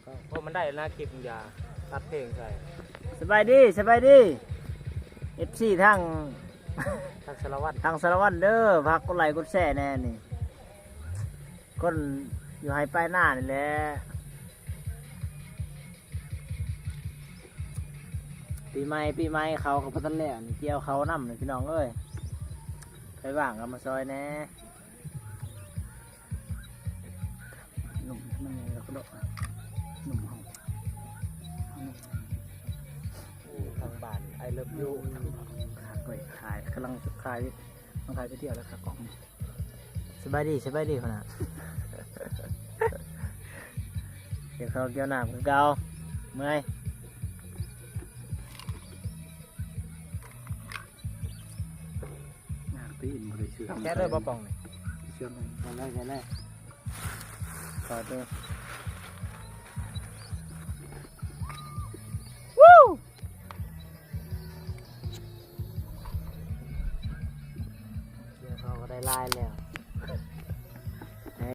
ໂອ້ ມັນໄດ້ນະ ຄລິບ ຢ່າຕັດເພງໃສ່. ສະບາຍດີ ສະບາຍດີ ເອັຟຊີ ທາງ ທາງສາລະວັນ ທາງສາລະວັນເດີ ຝາກກົດໄລກົດແຊແດ່ນີ້ ຄົນຢູ່ໄຮ່ປາຍນານີ້ແຫຼະ. ປີໃໝ່ ປີໃໝ່ ເຂົ້າກໍບໍ່ທັນແລ້ວນີ້ ກ່ຽວເຂົ້ານຳນີ້ ພີ່ນ້ອງເອີຍ ໃຜວ່າງກໍມາຊ່ອຍແດ່. ໜຸ່ມ ມັນຍັງກະໂດະ ໜຸ່ມເຮົາ ໂອ້ ທາງບ້ານ I love you ຄັກເວີຍ ຖ່າຍ ກຳລັງຖ່າຍ ຕ້ອງຖ່າຍໄປທ່ຽວແລ້ວ ຂາກອງ. ສະບາຍດີ ສະບາຍດີ ພຸ້ນນະ ກ່ຽວເຂົ້າກ່ຽວນ້ຳຄືເກົ່າ ເມື່ອຍ. ຍາກຕີນບໍ່ໄດ້ເຊື່ອມ ແກະເລີຍບໍ່ປ່ອງນີ້ ເຊື່ອມ ແກະເລີຍ ແກະເລີຍ ຂໍເດີ ວູ້ ກ່ຽວເຂົ້າກໍໄດ້ຫຼາຍແລ້ວ.